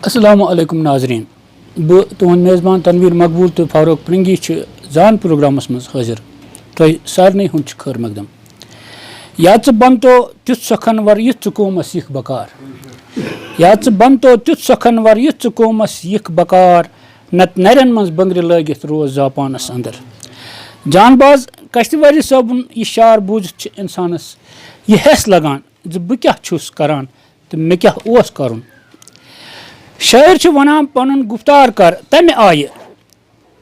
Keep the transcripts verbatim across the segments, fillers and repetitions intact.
السلام علیکم ناظرین، بہٕ تُہُنٛد میزبان تنویر مقبول تہٕ فاروق پرنگی چھِ زان پروگرامس منٛز حٲضِر۔ تۄہہِ سارنٕے ہُنٛد چھُ خٲر مقدم۔ یا ژٕ بنتو تیُتھ سۄکھن ور یُتھ ژٕ قومس یِکھ بکار۔ یا ژٕ بنتو تیُتھ سۄکھن ور یُتھ ژٕ قومس یِکھ بکار۔ نتہٕ نرٮ۪ن منٛز بنگرِ لٲگِتھ روز زاپانس اندر۔ جان باز کشتواری صٲبُن یہِ شعر بوٗزِتھ چھِ انسانس یہِ حیس لگان زِ بہٕ کیٛاہ چھُس کران تہٕ مےٚ کیٛاہ اوس کرُن۔ شٲعر چھُ ونان، پنُن گُفتار کر تمہِ آیہِ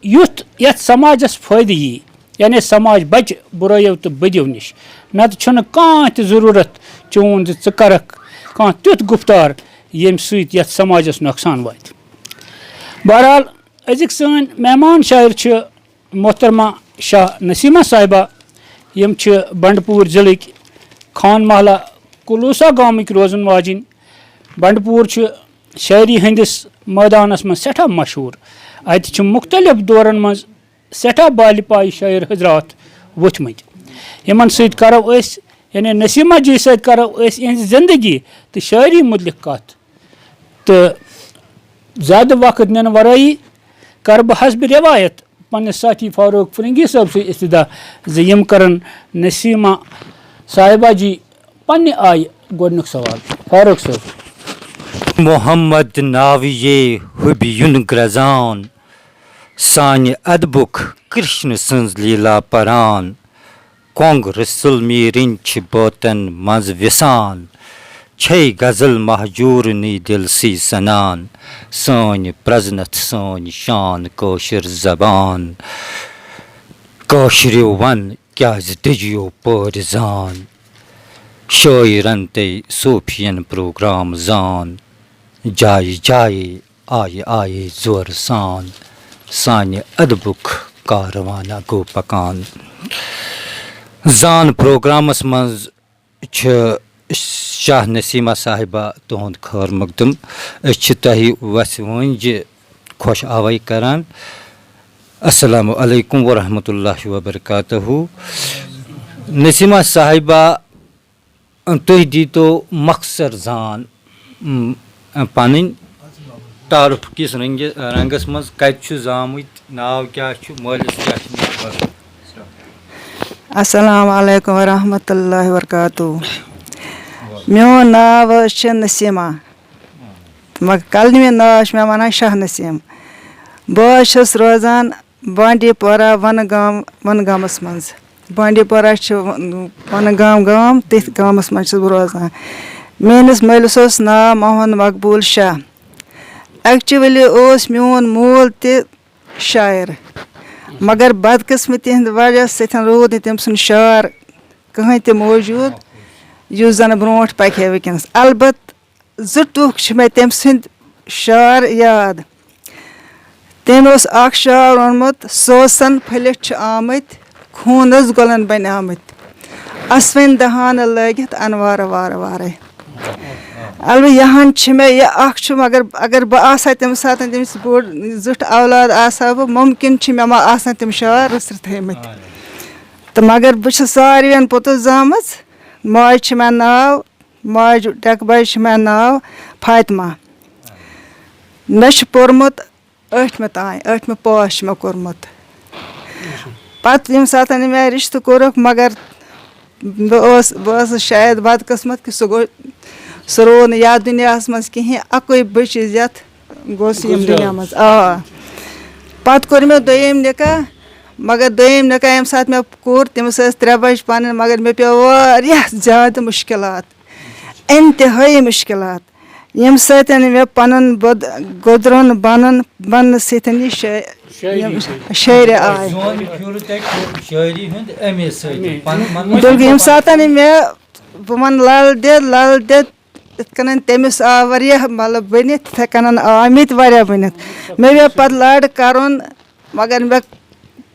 یُتھ یتھ سماجس فٲیدٕ یی، یعنی سماج بچہِ بُرٲیو تہٕ بدیو نِش۔ نتہٕ چھُنہٕ کانٛہہ تہِ ضروٗرت چون زِ ژٕ کرکھ کانٛہہ تیُتھ گُفتار ییٚمہِ سۭتۍ یتھ سماجس نۄقصان واتہِ۔ بہرحال، أزِکۍ سٲنۍ مہمان شٲعر چھِ محترمہ شاہ نسیمہ صاحبہ۔ یِم چھِ بنڈپوٗر ضلعٕکۍ خان محلہ کلوسا گامٕکۍ روزن واجِنۍ۔ بنڈپوٗر چھُ شٲعری ہٕنٛدِس مٲدانس منٛز سٮ۪ٹھاہ مشہوٗر۔ اتہِ چھِ مُختٔلِف دورن منٛز سٮ۪ٹھاہ بالہِ پایہِ شٲعر حضرات وٕتھمٕتۍ۔ یِمن سۭتۍ کرو أسۍ، یعنی نسیمہ جی سۭتۍ کرو أسۍ یِہنٛزِ زندگی تہٕ شٲعری مُتعلق کتھ۔ تہٕ زیادٕ وقت نِنہٕ ورٲیی کرٕ بہٕ حسبِ روایت پننِس ساتھی فاروق فرنگی صٲب سٕے استدعا زِ یِم کرن نسیمہ صاحبہ جی پننہِ آیہِ گۄڈنیُک سوال۔ فاروق صٲب۔ محمد ناوِ یے حُبہِ یُن گرٛزان، سانہِ ادبُک کرشن سٕنٛز لیلا پران۔ کۄنٛگ رسول میٖرٕنۍ چھِ بٲتن منٛز وِسان۔ چھے غزل مہجوٗرنٕے دِلسٕے سنان۔ سٲنۍ پرزنتھ، سٲنۍ شان کٲشِر زبان۔ کٲشرِو ون کیٛازِ دٔجِو پٲرۍ زان؟ شٲعرن تہٕ صوٗفین پروگرام زان۔ جایہِ جایہِ آیہِ آیہِ زورٕ سان۔ سانہِ ادبُک کاروانہ گوٚو پکان۔ زان پروگرامس منٛز چھِ شاہ نسیمہ صاحبہ تُہُنٛد خٲر مقدم۔ أسۍ چھِ تۄہہِ وژھِ وٲنٛجہِ خۄش آوے کران۔ السلام علیکم ورحمۃ اللہ وبرکاتہ۔ نسیمہ صاحبہ، تُہۍ دیٖتو مختصر زان، م، پنٕنۍ تعارُف کِس رنگہِ-، رنگس منٛز، کتہِ چھِو زامٕتۍ، ناو کیٛاہ چھُ، مٲلِس کیٛاہ چھُ ناو؟ السلام علیکم ورحمۃ اللہ وبرکاتہ۔ میون ناو حظ چھُ نسیمہ، مگر قلمی ناو چھِ مےٚ وَنان شاہ نسیٖم۔ بہٕ حظ چھَس روزان بانڈی پورہ ونہٕ گام، ونہٕ گامَس منٛز۔ بانڈی پورہ چھِ ونہٕ گام گام، تٔتھۍ گامَس منٛز چھَس بہٕ روزان۔ میٛٲنِس مٲلِس اوس ناو محمد مقبوٗل شاہ۔ Actually اوس میون مول تہِ شاعر، مگر بدقٕسمتی ہٕنٛدِ وجہ سۭتۍ روٗد نہٕ تٔمۍ سُنٛد شعر کٕہٕنۍ تہِ موجوٗد، یُس زَن برونٛٹھ پَکہِ ہے وٕنکیٚنَس۔ البتہٕ زٕ ٹُکھ چھِ مےٚ تٔمۍ سٕنٛدۍ شعر یاد۔ تٔمۍ اوس اکھ شعر ووٚنمُت، سوسن پھٔلِتھ چھِ آمٕتۍ، خوٗنس گۄلن بنیمٕتۍ، اسوٕنۍ دہانہٕ لٲگِتھ انوارٕ وارٕ وارے۔ البتہ یہِ ہن چھِ مےٚ، یہِ اکھ چھُ، مگر اگر بہٕ آسہٕ ہا تَمہِ ساتہٕ تٔمِس بوٚڑ زیُٹھ اولاد آسہٕ ہا بہٕ، مُمکِن چھُ مےٚ ما آسہٕ ہن تِم شعر رٕژھرِتھ تھٲومٕتۍ۔ تہٕ مگر بہٕ چھَس ساروِین پوٚتُس زامٕژ، ماجہِ چھِ مےٚ ناو، ماجہِ ڈٮ۪کہٕ بجہِ چھِ مےٚ ناو فاطمہ۔ مےٚ چھُ پوٚرمُت ٲٹھمہِ تام، ٲٹھمہِ پاس چھُ مےٚ کوٚرمُت۔ پتہٕ ییٚمہِ ساتہٕ مےٚ رِشتہٕ کوٚرُکھ، مگر بہٕ اوس، بہٕ ٲسٕس شاید بدقٕسمت کہِ سُہ گوٚو، سُہ روٗد نہٕ یَتھ دُنیاہَس منٛز کِہیٖنۍ، اَکُے بٔچِس یَتھ گوٚو سُہ ییٚمہِ گُزریو۔ دُنیا منٛز۔ آ، پتہٕ کوٚر مےٚ دوٚیِم نِکاح، مگر دوٚیِم نِکاح ییٚمہِ ساتہٕ مےٚ کوٚر، تٔمِس ٲسۍ ترٛےٚ بَچہِ پَنٕنۍ، مگر مےٚ پیوٚو واریاہ زیادٕ مُشکِلات، انتہٲیی مُشکِلات، ییٚمہِ سۭتۍ مےٚ پَنُن بُد-، گُدرُن بَنُن، بَننہٕ سۭتۍ یہِ شٲ-، شٲعری یِم گٔے۔ شٲعرِ آے۔ زون پھیوٗرٕ تۄہہِ شٲعری ہُنٛد اَمے سۭتۍ۔ اَمے۔ پَنُن، پَنُن بِلکُل، ییٚمہِ ساتہٕ مےٚ، بہٕ وَنہٕ لَل دٮ۪د، لَل دٮ۪د، یِتھ کٔنۍ تٔمِس آو واریاہ، مطلب، بٔنِتھ، تِتھَے کٔنۍ آو مےٚ تہِ واریاہ بٔنِتھ۔ مےٚ پیوٚو پَتہٕ لَڑ کَرُن، مگر مےٚ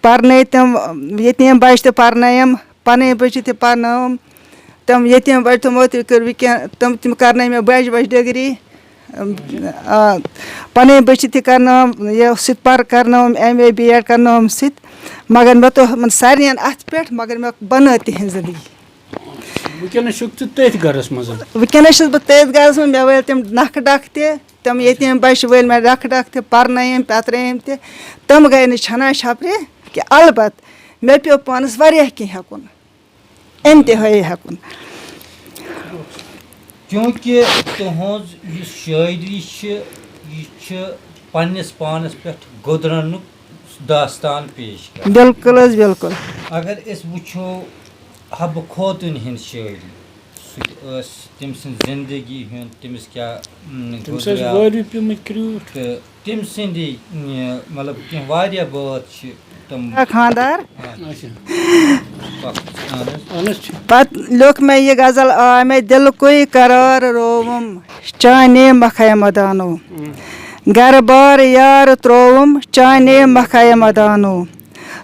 پَرنٲے تِم، ییٚتیٖم بَچہِ تہِ پَرنٲیِم، پَنٕنۍ بٔچی تہِ پَرنٲوٕم۔ تِم ییٚتیٖم بَچہِ تِمو تہِ کٔر وٕنکٮ۪ن، تِم، تِم کَرنٲے مےٚ بَجہِ بَجہِ ڈگری۔ آ، پَنٕنۍ بٔچی تہِ کَرنٲوٕم، یہِ سُہ تہِ پَر کَرنٲوٕم، ایم اے بی ایڈ کَرنٲوٕم سُہ تہِ۔ مگر مےٚ توٚر یِمَن سارنِیَن اَتھٕ پٮ۪ٹھ، مگر مےٚ بَنٲو تِہِنٛز زِندگی۔ وٕنکیٚنَس چھُکھ ژٕ تٔتھۍ گَرَس منٛز؟ وٕنکیٚنَس چھَس بہٕ تٔتھۍ گَرَس منٛز، مےٚ وٲلۍ تِم نَکھٕ ڈَکھٕ تہِ، تِم یتیٖم بَچہِ وٲلۍ مےٚ ڈَکھٕ ڈَکھٕ تہِ، پَرنٲیِم پٮ۪ترٲیِم تہِ، تِم گٔے نہٕ چھَنان چھَپرِ کہِ البتہٕ مےٚ پیوٚو پانَس واریاہ کینٛہہ ہٮ۪کُن، انتہٲیی ہٮ۪کُن۔ چوٗنٛکہِ تُہٕنٛز یُس شٲعری چھِ، یہِ چھِ پنٛنِس پانَس پٮ۪ٹھ گُزرنُک داستان پیش کران۔ بِلکُل حظ، بِلکُل۔ اگر أسۍ وٕچھو حبہٕ خوتوٗنہِ ہِنٛز شٲعری، سُہ تہِ ٲس تٔمۍ سٕنٛز زِندگی ہُنٛد، تٔمِس کیٛاہ، م، تٔمِس ٲسۍ گُزریٛاو۔ وٲرِو پیٚمٕتۍ کرٛیوٗٹھ۔ تہٕ تٔمۍ سٕنٛدی، م، مطلب، کینٛہہ واریاہ بٲتھ چھِ تِم۔ خاندار۔ اچھا، وقت۔ اہن حظ۔ اہن حظ چھِ۔ پتہٕ لیوٚکھ مےٚ یہِ غزل، آ مےٚ دِلکُے قرار رووُم، چانے مکھے مدانو۔ گرٕ بار یار ترووُم، چانے مکھے مدانو۔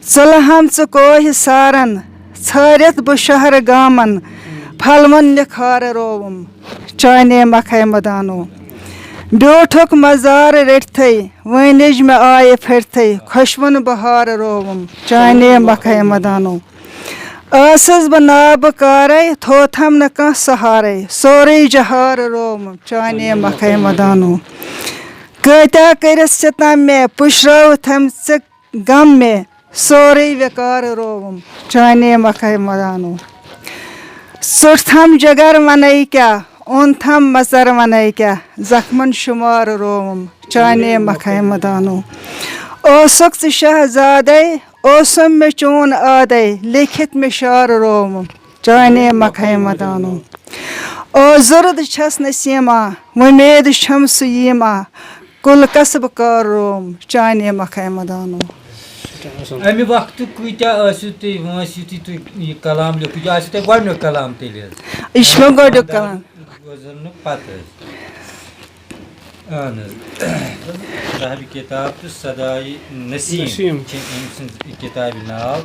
ژٕ لہم ژٕ کوہہِ سارن، ژھٲرِتھ بہٕ شہر گامن، پھلون نکھار رووُم، چانے مکھے مدانو۔ بیوٹھُکھ مزار رٔٹتھے، وٲنِج مےٚ آیہِ پھٔرتھے، خۄشوُن بہار رووُم، چانے مکھے مدانو۔ ٲسٕس بہٕ نابہٕ کارے، تھوتھم نہٕ کانٛہہ سہارے، سورُے جہار رووُم، چانے مکھے مدانو۔ کۭتیاہ کٔرِتھ سِتم مےٚ، پُشرٲوتھم ژٕ غم مےٚ، سورُے ویکار رووُم، چانے مکھے مدانو۔ ژوٚٹتھم جگر ونے کیاہ، اوٚنتھم مژر ونے کیاہ، زخمن شمار رووُم، چانے مکھے مدانو۔ اوسکھ ژٕ شہزادے، اوسُم مےٚ چون آدے، لیکھِتھ مےٚ شعر رووُم، چانے مکھے مدانو۔ او زُرد چھس نسیما، وۄمید چھم سُہ ییما، کُل کسب کار رووُم، چانے مکھے مدانو۔ امہِ وقتہٕ کۭتیاہ ٲسِو تُہۍ وٲنٛسہِ یُتھُے تُہۍ یہِ کلام لیوٚکھُو، یہِ آسِوٕ تۄہہِ گۄڈٕنیُک کلام تیٚلہِ حظ؟ یہِ چھُ مےٚ گۄڈٕنیُک کلام۔ گُزرنہٕ پتہٕ حظ۔ اہن حظ۔ صاحبِ کِتاب تہٕ صداے نسیٖم نسیٖم۔ چھِ أمۍ سٕنٛز یہِ کِتابہِ ناو۔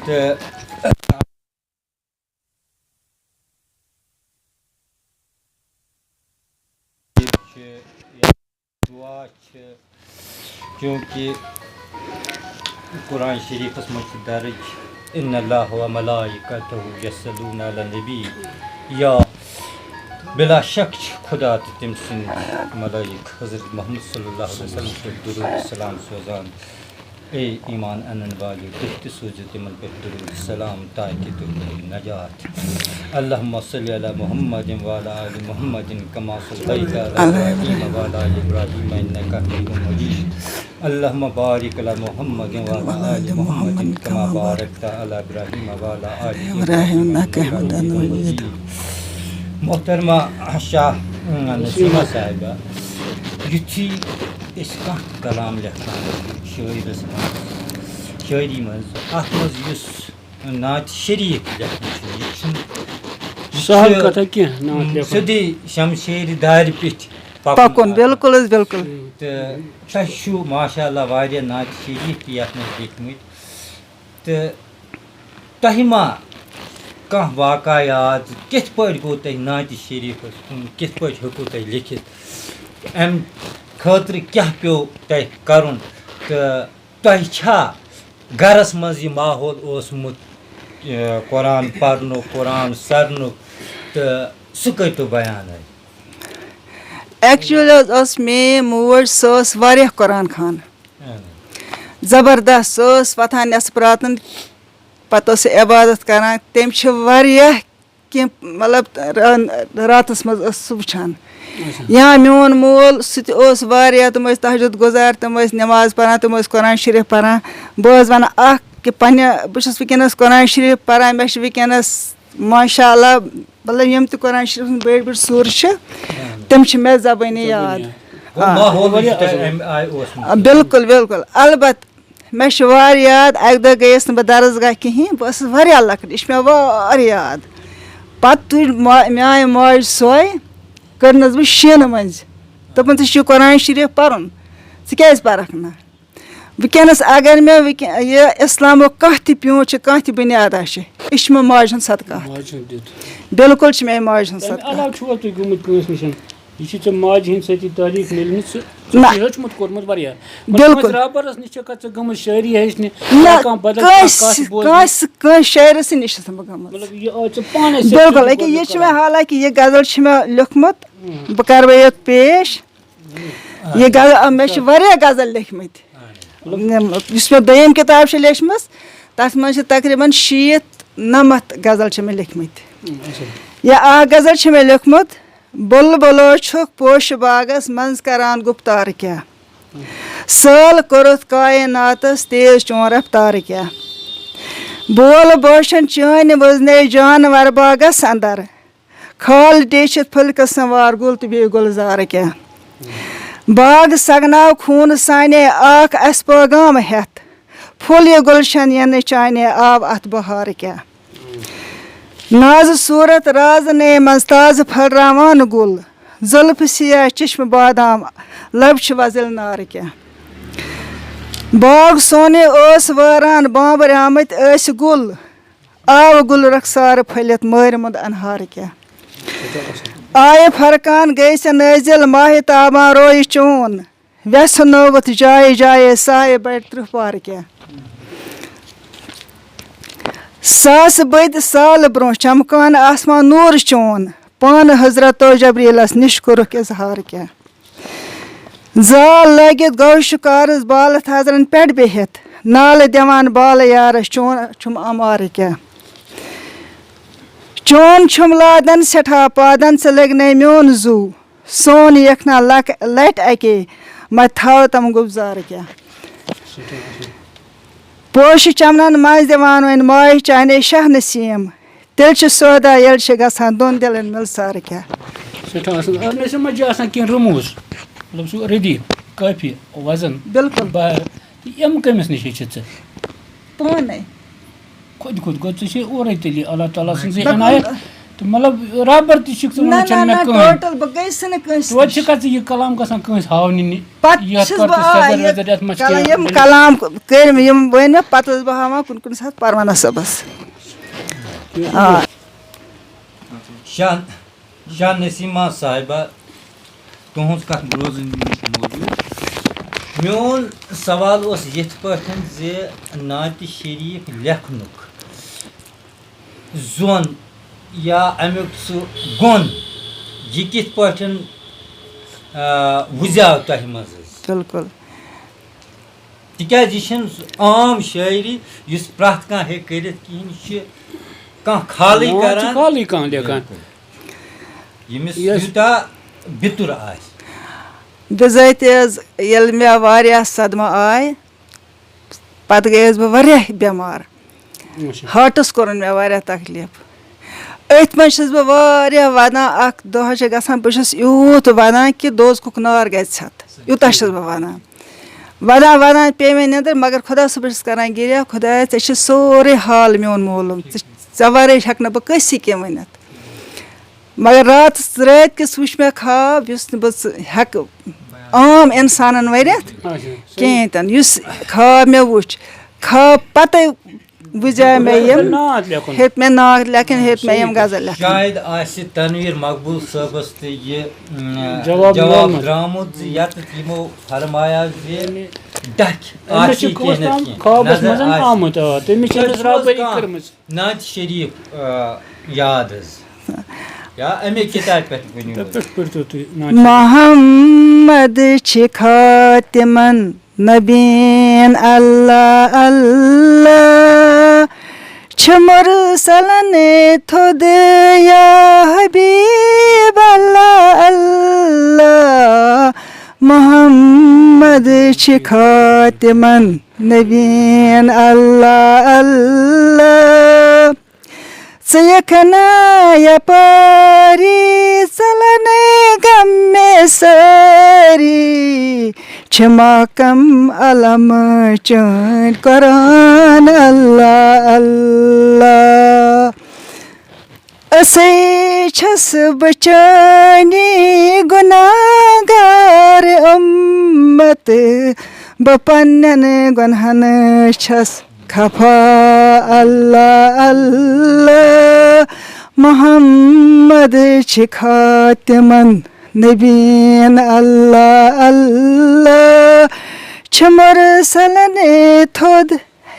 تہٕ چھِ یا دُعا چھِ، چوٗنٛکہِ قرآن شریٖفَس منٛز چھِ درٕج، "ان اللہ و ملائکتہ یصلون علی النبی"، یا بلا شک چھِ خدا تہٕ تٔمۍ سٕنٛدۍ ملائک حضرت محمد صلی اللہ علیہ وسلم پٮ۪ٹھ درود سلام سوزان۔ اے ایمان انن والو، تُہۍ تہِ سوٗزِو تِمن پٮ۪ٹھ درود سلام تاکہِ تُہۍ میلہِ نجات۔ اللہم صلی علی محمد وعلی آل محمد کما صلیت علی ابراہیم وعلی آل ابراہیم انک حمید مجید۔ اللہم بارک علی محمد وعلی آل محمد کما بارکت علی ابراہیم وعلی آل ابراہیم انک حمید مجید۔ محترمہ شاہ نسیمہ صاحبہ، یُتھُے أسۍ کانٛہہ کلام لیکھان چھِ شٲعرس منٛز، شٲعری منٛز، اتھ منٛز یُس نعت شریف لیکھُن چھُ، یہِ چھُنہٕ، یہِ سہل چھُ کتھا کینٛہہ، نعت لیکھُن۔ سیوٚدُے شمشیرِ دارِ پیٚٹھۍ پکُن۔ پکُن، بِلکُل حظ، بِلکُل۔ تہٕ تۄہہِ چھُو ماشاء اللہ واریاہ نعت شریف تہِ یتھ منٛز لیکھمٕتۍ۔ تہٕ تۄہہِ ما کانٛہہ واقعہ یاد، کِتھ پٲٹھۍ گوٚو تۄہہِ نعتِ شریٖفَس کُن، کِتھ پٲٹھۍ ہیوٚکوٕ تۄہہِ لیکھِتھ؟ اَمہِ خٲطرٕ کیٛاہ پیوٚو تۄہہِ کَرُن؟ تہٕ تۄہہِ چھا گَرَس منٛز یہِ ماحول اوسمُت، یہِ قرآن پَرنُک، قرآن سَرنُک، تہٕ سُہ کٔرۍتو بیان حظ۔ ایکچُؤلی حظ ٲس میٛٲنۍ موج، سۄ ٲس واریاہ قرآن خوان۔ اہن۔ زبردست۔ سۄ ٲس وۄتھان نٮ۪صٕف راتَن، پَتہٕ ٲس سۄ عبادت کَران۔ تٔمۍ چھِ واریاہ کینٛہہ، مطلب، را-، راتَس منٛز ٲس سُہ وٕچھان۔ یا میون مول، سُہ تہِ اوس واریاہ، تِم ٲسۍ تہجد گُزار، تِم ٲسۍ نٮ۪ماز پَران، تِم ٲسۍ قرآن شریٖف پَران۔ بہٕ ٲسٕس وَنان اَکھ کہِ پنٛنہِ، بہٕ چھُس وٕنکیٚنَس قرآن شریٖف پَران، مےٚ چھِ وٕنکیٚنَس ماشاء اللہ، مطلب، یِم تہِ قرآن شریٖفَس منٛز بٔڑۍ بٔڑۍ سوٗرٕ چھِ، تِم چھِ مےٚ زبٲنی یاد۔ گوٚو، ماحولٕے چھُ تۄہہِ اَمہِ آیہِ اوسمُت۔ آ، بِلکُل، بِلکُل۔ البتہٕ مےٚ چھُ واریاہ یاد، اَکہِ دۄہ گٔیَس نہٕ بہٕ درسگاہ کِہیٖنۍ، بہٕ ٲسٕس واریاہ لۄکٕٹ، یہِ چھُ مےٚ واریاہ یاد۔ پَتہٕ تُج ما-، میٛانہِ ماجہِ سۄے، کٔڑنَس بہٕ شیٖنہٕ مٔنٛزۍ۔ دوٚپُن، "ژےٚ چھُے قرآن شریٖف پَرُن، ژٕ کیٛازِ پَرَکھ نہٕ؟" وٕنکیٚنَس اگر مےٚ وٕنکیٚن یہِ اِسلامُک کانٛہہ تہِ پیوٗنٛت چھُ، کانٛہہ تہِ بُنیادا چھِ، یہِ چھِ مےٚ ماجہِ ہُنٛد صدقات۔ ماجہِ ہُنٛد دیُت۔ بِلکُل چھِ مےٚ ماجہِ ہُنٛد تَمہِ صدقات۔ علاوٕ چھُوا تُہۍ گٔمٕتۍ کٲنٛسہِ نِش؟ یہِ چھِ ژےٚ ماجہِ ہِنٛدِ سۭتی تٲلیٖف میلمٕژ، ژٕ، ژٕ نہ۔ چھُے ہیوٚچھمُت کوٚرمُت واریاہ۔ مگر بالکل۔ کٲنٛسہِ رابرس نِش چھَکھا ژٕ گٔمٕژ شٲعری ہیٚچھنہِ؟ نہ، یا کانٛہہ بدل کانٛہہ کانٛہہ کَتھ کٲنٛسہِ، بوزنہِ؟ کٲنٛسہِ، کٲنٛسہِ شٲعرَس نِش چھَس نہٕ بہٕ گٔمٕژ۔ مطلب، یہِ آو ژےٚ پانَے سۭتۍ بالکل، سۭتۍ أکیٛاہ یہِ گۄڈٕنیُک چھِ مےٚ، قدم۔ حالانکہِ یہِ غزل چھِ مےٚ لیوٚکھمُت، بہٕ کَرٕ وۄنۍ یَتھ پیش۔ یہِ غزل، مےٚ چھِ واریاہ غزل لیکھمٕتۍ۔ مطلب، یُس مےٚ دوٚیِم کِتاب چھِ لیچھمٕژ، تَتھ منٛز چھِ تقریٖباً شیٖتھ نَمَتھ غزل چھِ مےٚ لیکھمٕتۍ۔ اچھا۔ یا اَکھ غزل چھِ مےٚ لیوٚکھمُت، بُلبُلو چھُکھ پوشہٕ باغس منٛز کران گُفتار کیٛاہ؟ سٲل کوٚرُتھ کائناتس تیز چون رفتار کیٛاہ؟ بول بوشن چٲنۍ وزنے جانور باغس اندر۔ کھال ڈیچھِتھ پھٔلۍ قٕسم وار گُل تہٕ بیٚیہِ گُلزار کیٛاہ؟ باغ سگناو خوٗنہٕ سانے اکھ اَسہِ پٲغام ہٮ۪تھ۔ پھُل یہِ گُلشن ینہٕ چانے آو اتھ بہار کیٛاہ؟ نازٕ صوٗرت رازٕ نے منٛز تازٕ پھٔلراوان گُل، زُلفہٕ سیاہ چشمہٕ بادام، لب چھِ وۄزٕلۍ نارٕ کیٛاہ؟ باغ سونہِ ٲس وٲران بانٛبریمٕتۍ ٲسۍ گُل، آو گُل رخسار پھٔلِتھ مٲرۍ مُنٛد انہار کیٛاہ؟ آیہِ فرقان گٔے ژےٚ نٲزِل ماہِ تابان رویہِ چون، وٮ۪ژھٕ نووُتھ جایہِ جایہِ سایہِ بڑِ ترٕٛہ پار کیٛاہ؟ ساسہٕ بٔدۍ سالہٕ برٛونٛہہ چمکان آسمان نوٗر چون، پانہٕ حضرتو جبریٖلس نِش کوٚرُکھ اظہار کیٛاہ؟ زال لٲگِتھ گوٚو شِکارس بالہٕ تھزرن پٮ۪ٹھ بِہِتھ، نالہٕ دِوان بالہٕ یارس چون چھُم امارٕ کیٛاہ؟ چون چھُم لادن سٮ۪ٹھاہ پادن ژٕ لٔگۍ نے میون زُو، سون یخنا لک-، لٹہِ اکے مہ تھاو تم گُبزار کیٛاہ؟ پوشہٕ چمنن منٛز دِوان وۄنۍ ماہہِ چانے شاہ نسیٖم، تیٚلہِ چھُ سودا ییٚلہِ چھِ گژھان دۄن دِلن مِلسار کیٛاہ؟ سٮ۪ٹھاہ اَصٕل۔ اَتھ منٛز چھِ آسان کینٛہہ رموز، مطلب سُہ ردیف، قٲفیہِ، وزن، بالکل۔ بحر، یِم کٔمِس نِش ہیٚچھِتھ ژٕ؟ پانے۔ خۄد خۄد گوٚو، ژٕ چھے اورَے تیٚلہِ اللہ تعالیٰ سٕنٛزٕے بالکل۔ عنایت۔ تہٕ مطلب، رابر تہِ چھُکھ ژٕ نہ، وٕچھان نہ، مےٚ نہ، کٕہٕنۍ۔ Total بہٕ گٔیَس نہٕ کٲنٛسہِ توتہِ نِش۔ چھِ کَتھ ژٕ یہِ کلام گژھان کٲنٛسہِ ہاونہِ نہِ؟ پَتہٕ یَتھ چھَس کَتھ بہٕ، ژٕ آ، سٮ۪زر یہِ وٮ۪زر یَتھ منٛز کَلام، کینٛہہ یِم ؤنِتھ۔ کلام کٔرۍ مےٚ، یِم ؤنۍ مےٚ، پَتہٕ ٲسٕس بہٕ ہاوان کُنہِ کُنہِ ساتہٕ پروانہ صٲبَس۔ آ۔ شاہ، شاہ نسیمہ صاحبہ، تُہٕنٛز کتھ بوزٕنۍ موٗجوٗب۔ میون سوال اوس یِتھ پٲٹھۍ زِ نعتِ شریف لیکھنُک زون یا امیُک سُہ گۄن، یہِ کِتھ پٲٹھۍ، آ، وُزیو تۄہہِ منٛز حظ؟ بالکل۔ تِکیازِ یہِ چھِنہٕ سُہ عام شٲعری یُس پرٛٮ۪تھ کانٛہہ ہیٚکہِ کٔرِتھ کِہیٖنۍ، یہِ چھِ کانٛہہ خالٕے نعت چھُ کران۔ خالٕے کانٛہہ لیکھان۔ ییٚمِس یۄس یوٗتاہ بیتُر آسہِ۔ بِذٲتی حظ، ییٚلہِ مےٚ واریاہ صدمہٕ آے، پَتہٕ گٔیَس بہٕ واریاہ بٮ۪مار۔ اچھا۔ ہارٹَس کوٚرُن مےٚ واریاہ تکلیٖف۔ أتھۍ منٛز چھَس بہٕ واریاہ وَدان، اَکھ دۄہ چھِ گژھان، بہٕ چھَس یوٗت وَدان کہِ دوزخُک نار گژھِ ژھٮ۪تھ، یوٗتاہ چھَس بہٕ وَدان۔ وَدان وَدان پیٚیہِ مےٚ نیٚنٛدٕر، مگر خۄدا صٲبَس چھَس کَران گِریہ، خۄدایا، ژےٚ چھِ سورُے حال میون معلوٗم، ژٕ، ژےٚ وَرٲے ہٮ۪کہٕ نہٕ بہٕ کٲنٛسی کینٛہہ ؤنِتھ۔ مگر راتَس، رٲتۍ کِس وٕچھ مےٚ خواب، یُس نہٕ بہٕ ژٕ ہٮ۪کہٕ عام اِنسانَن ؤنِتھ اچھا۔ کِہیٖنۍ تہِ نہٕ۔ یُس خواب مےٚ وٕچھ، خواب پَتَے بُزے مےٚ یِم، نعت لیکھُن۔ ہیٚتۍ مےٚ نعت لیکھٕنۍ، ہیٚتۍ مےٚ یِم غزل لیکھٕنۍ۔ شاید آسہِ تنویر مقبول صٲبَس تہِ یہِ، اۭں، جواب جواب میلمُت۔ درٛامُت زِ یَتَتھ یِمو فرمایا زِ ڈَکھ أمِس چھِ آسی کینٛہہ نتہٕ کینٛہہ، خوابَس نظر منٛز آسہِ۔ آمُت، آ، تٔمِس چھِ تۄہہِ أمِس چھُو حظ رابٲری کانٛہہ کٔرمٕژ۔ نعت شریف، آ، یاد حظ۔ یا اَمے کِتابہِ پٮ۪ٹھ ؤنِو تَتھ حظ۔ پٮ۪ٹھ پٔرۍتو تُہۍ نعت شریف۔ محمد چھِ خاتمن نبین اللہ اللہ، چھِ مرسلن تھوٚد یا حبیب اللہ اللہ، محمد چھِ خاتمن نبین اللہ اللہ۔ ژٕ یِکھ نہٕ یپٲری، ژلن غم مےٚ سٲری۔ چھِ محکم علم چٲنۍ قرآن، اللہ اللہ۔ أسے چھَس بہٕ چٲنی گُناہگار اُمت، بہٕ پننٮ۪ن گۄنہَن چھَس خفا۔ اللہ اللہ، محمد چھِ خاتمن نبیٖن اللہ اللہ، چھِ مرسلن تھوٚد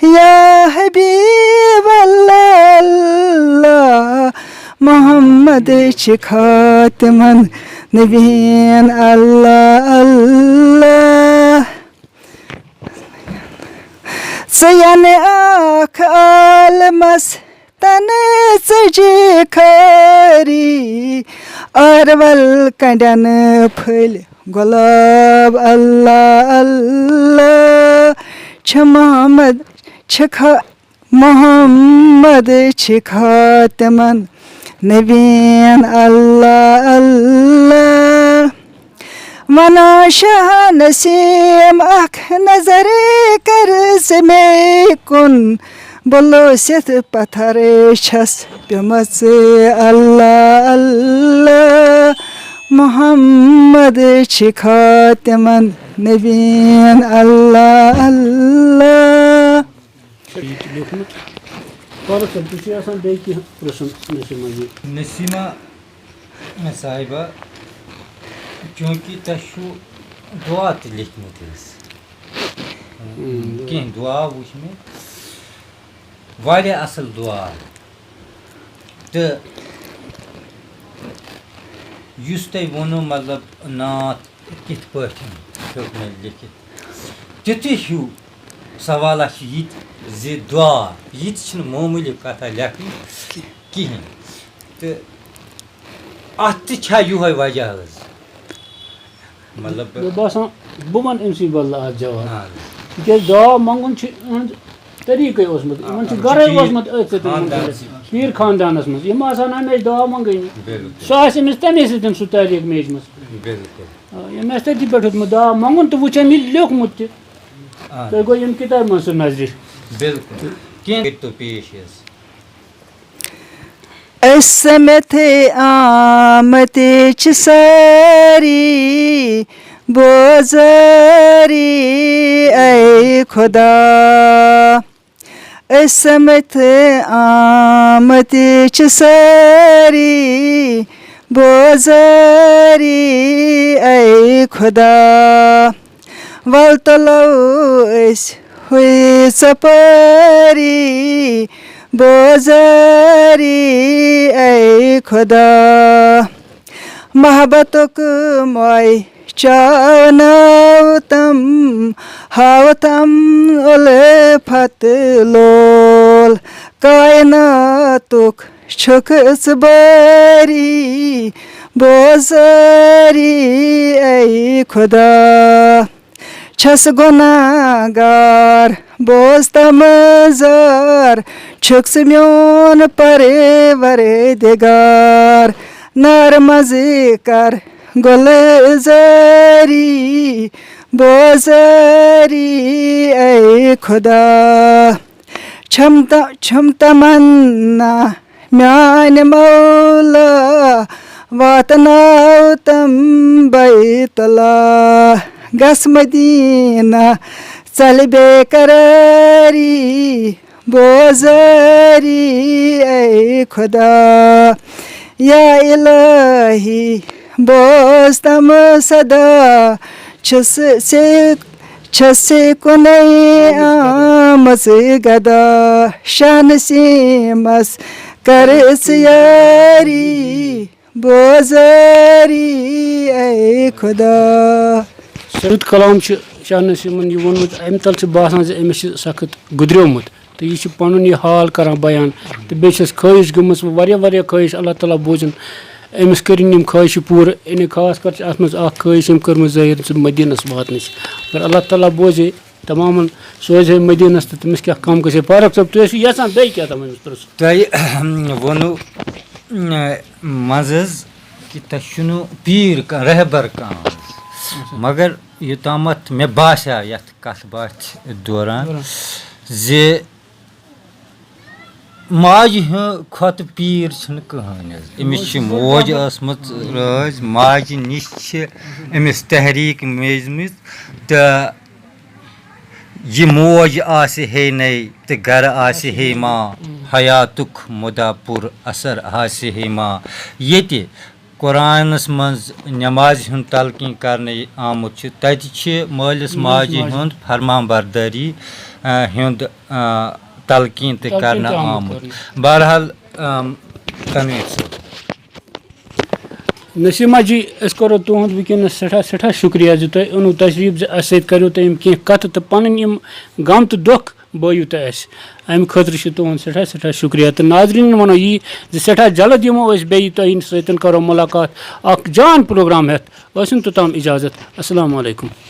یا حبیب اللہ اللہ، محمد چھِ خاتمن نبیٖن اللہ اللہ۔ ژٕ یَنہٕ اکھ عالمس تنہٕ ژٔجہِ خٲری، آروَل کنڈٮ۪ن پھٔلۍ گۄلاب۔ اللہ اللہ، چھِ محمد، چھِ خا-، محمد چھِ خاتمن نبیٖن۔ اللہ اللہ، وَنان شاہ نسیٖم اکھ نظر کر ژٕ مے کُن، بہٕ لوٗسِتھ پتھر چھَس پیٚمٕژ۔ اللہ اللہ، محمد چھِ خاتمن نبیٖن۔ اللہ اللہ۔ یہِ تہِ لیوٗکھمُت۔ فاروق صٲب، تُہۍ چھِو یَژھان بیٚیہِ کینٛہہ پرٛژھُن نسیٖمہ جی؟ نسیٖمہ صاحبہ، چوٗنٛکہِ تۄہہِ چھُو دُعا تہِ لیکھمٕتۍ حظ۔ کینٛہہ دُعا وٕچھ مےٚ، واریاہ اَصٕل دُعا۔ تہٕ یُس تۄہہِ ووٚنوُ، مطلب، نعت کِتھ پٲٹھۍ ہیوٚک مےٚ لیکھِتھ، تیُتھُے ہیوٗ سوالہ چھُ یہِ تہِ زِ دُعا، یہِ تہِ چھِنہٕ معموٗلی کَتھا لیکھٕنۍ کِہیٖنۍ۔ تہٕ اَتھ تہِ چھا یِہوٚے وجہ حظ؟ مطلب، مےٚ باسان، بہٕ وَنہٕ أمۍ سٕے بدلہٕ اَتھ جواب۔ آ۔ تِکیٛازِ دُعا منٛگُن چھُ یِہُنٛد طریٖقَے اوسمُت۔ آ، یِمَن چھُ آ، گَرَے چھُ یہِ اوسمُت أتھۍ سۭتۍ خاندان منٛگُن۔ سۭتۍ۔ پیٖر خاندانَس منٛز۔ یِم آسہٕ ہَن ہمیشہِ دُعا منٛگٲنی۔ بِلکُل۔ سُہ آسہِ أمِس تَمے سۭتۍ سُہ تعلیٖق میجمٕژ۔ بِلکُل۔ آ، ییٚمۍ آسہِ تٔتھی پٮ۪ٹھ ہیوٚتمُت دُعا منٛگُن تہٕ وٕچھان یہِ لیوٚکھمُت تہِ۔ آ۔ تۄہہِ گوٚو ییٚمہِ کِتابہِ منٛز سُہ نظرِ۔ بِلکُل۔ کینٛہہ کٔرۍتو پیش حظ۔ أسۍ سٔمِتھ آمٕتۍ چھِ سٲری، بوزٲری اے خدا۔ أسۍ سٔمِتھ آمٕتۍ چھِ سٲری، بوزٲری اے خدا۔ وَل تُلو أسۍ ہُے ژۄپٲری، بوزٲری اے خدا۔ محبتُک موے چاوناو تم، ہاو تم اُلفت لول۔ کائناتُک چھُکھ ژٕ بٲری، بوزٲری اے خدا۔ چھَس گۄناہگار، بوز تَمہٕ زار، چھُکھ ژٕ میون پروردگار۔ نارٕ منٛزٕ کر گُلزٲری، بوزٲری اے خدا۔ چھَم تہ-، چھَم تمنا میانہِ مولا، واتناو تم بیت اللہ۔ گژھ مدینہ، ژَلہِ بے قرٲری، بوزٲری اے خدا۔ یا الہی، بوز تم صدا، چھُس سے چھَسے کُنے آمٕژ گدا، شاہ نسیٖمس کر ژٕ یٲری، بوزٲری اے خدا۔ سیوٚد کلام چھُ شاہ نسیٖمن یہِ ووٚنمُت، اَمہِ تل چھُ باسان زِ أمِس چھُ سخت گُدریومُت۔ تہٕ یہِ چھُ پَنُن یہِ حال کران بیان۔ تہٕ بیٚیہِ چھَس خٲہِش گٔمٕژ، واریاہ، واریاہ خٲہِش، اللہ تعالیٰ بوٗزِن أمِس، کٔرِن یِم خٲہِشہٕ پوٗرٕ۔ یعنی خاص کر چھِ اَتھ منٛز اکھ خٲہِش أمۍ کٔرمٕژ ظٲہِر، سُہ مدیٖنَس واتنٕچ۔ اگر اللہ تعالیٰ بوزِ تمامَن، سوزِ ہے مدیٖنَس، تہٕ تٔمِس کیٛاہ کم گژھِ ہے۔ فاروق صٲب، تُہۍ ٲسِو یَژھان بیٚیہِ کیٛاہ تَتھ منٛز پرٛژھُن؟ تۄہہِ ووٚنوُ، اَ، منٛز حظ کہِ تۄہہِ چھُنہٕ پیٖر کانٛہہ، رہبر کانٛہہ حظ۔ مگر یوٚتامَتھ مےٚ باسیٛو یَتھ کَتھ باتھِ دوران زِ ماجہِ ہُنٛد کھۄتہٕ پیٖر چھِنہٕ کٕہٕنۍ حظ۔ أمِس چھِ موج ٲسمٕژ رٲضۍ، ماجہِ نِش چھِ أمِس تحریٖک میجمٕژ، تہٕ یہِ موج آسہِ ہے نے تہٕ گَرٕ آسہِ ہے ما، حیاتُک مُدعا پُر اثر آسہِ ہے ما۔ ییٚتہِ قرآنس منٛز نمازِ ہُنٛد تلقین کرنہٕ آمُت چھُ، تتہِ چھِ مٲلِس مٲلِس ماجہِ ماجہِ۔ ہُنٛد فرمان بردٲری، آ، ہُنٛد، آ، تلقین تہِ تلقین کرنہٕ تہِ آمُت آمُت۔ کرنہٕ۔ بہرحال، آم، تنویر صٲب۔ نسیمہ جی، أسۍ کرو تُہُنٛد وٕنکیٚنَس سٮ۪ٹھاہ، سٮ۪ٹھاہ شُکریہ زِ تۄہہِ اوٚنوُ تشریٖف، زِ اَسہِ سۭتۍ کٔرِو تُہۍ یِم کینٛہہ کَتھٕ تہٕ پَنٕنۍ یِم غم تہٕ دۄکھ بٲیِو تۄہہِ اَسہِ۔ اَمہِ خٲطرٕ چھِ تُہُنٛد سٮ۪ٹھاہ، سٮ۪ٹھاہ شُکریہ۔ تہٕ ناظریٖنَن وَنو یی زِ سٮ۪ٹھاہ جلد یِمو أسۍ بیٚیہِ تۄہہِ سۭتۍ، کَرو مُلاقات اَکھ جان پروگرام ہٮ۪تھ۔ ٲسِن توٚتام اِجازت۔ السلام علیکم۔